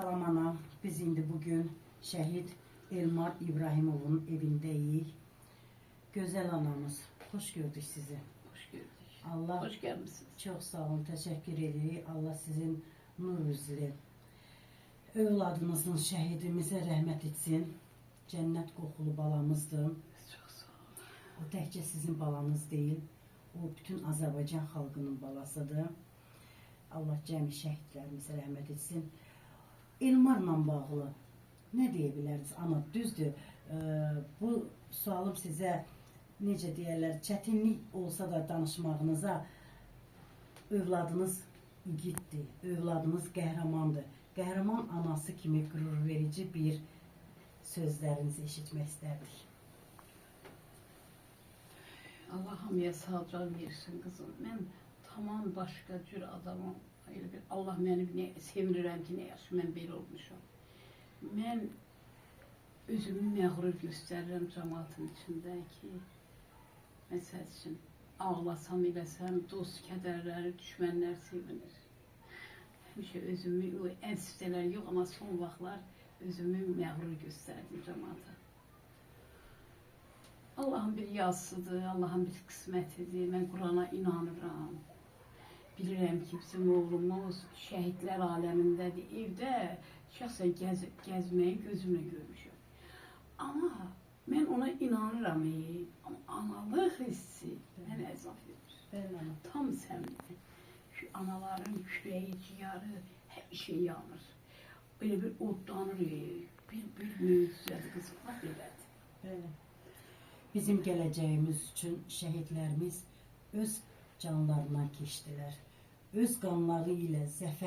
Salam ana, biz indi bugün şəhid Elmar İbrahimovun evindəyik. Gözəl anamız, xoş gördük sizi. Hoş gördük. Allah Hoş gelmişsiniz. Çox sağ olun, təşəkkür edirik. Allah sizin nur üzlü övladınızın şəhidimizə rəhmət etsin. Cənnət qoxulu balamızdır. Çok sağ olun. O təkcə sizin balanız deyil, o bütün Azərbaycan xalqının balasıdır. Allah cəmi şəhidlərimizə rəhmət etsin. Elmarla bağlı nə deyə bilərsiniz? Ana, düzdür, bu sualım sizə necə deyərlər, çətinlik olsa da danışmağınıza övladınız igiddir, övladınız qəhrəmandır. Qəhrəman anası kimi qürurverici bir sözlərinizi eşitmək istərdik. Allah hamıya sağ versin kızım. Ben tamam başka cür adamım. Öyle bir Allah məni nə, sevinirəm ki, nə yaxşı mən belə olmuşam. Mən özümü məğrur göstərirəm cəmaatın içində ki, məsəl üçün ağlasam, eləsəm, dost kədərləri, düşmənlər sevinir. Həmişə özümü, o əzizlər yox, amma son vaxtlar özümü məğrur göstərdim cəmaata. Allahın bir yazısıdır, Allahın bir qismətidir. Mən Qurana inanıram. Bilirəm ki, bizim oğlumuz şəhidlər aləmindədir. Evdə şəxsən gəzməyi gözümlə görmüşəm. Amma mən ona inanıram. Amma analıq hissi mənə əzab verir. Bəli, ana. Tam səmimi. Şu anaların kürəyi, ciyarı həmişə yanır. Belə bir odlanır. Bir möcüzədir qızım. Bax belədir. Bəli. Bizim gələcəyimiz üçün şəhidlərimiz öz canlarından keçdilər. Öz qanları ilə zəfər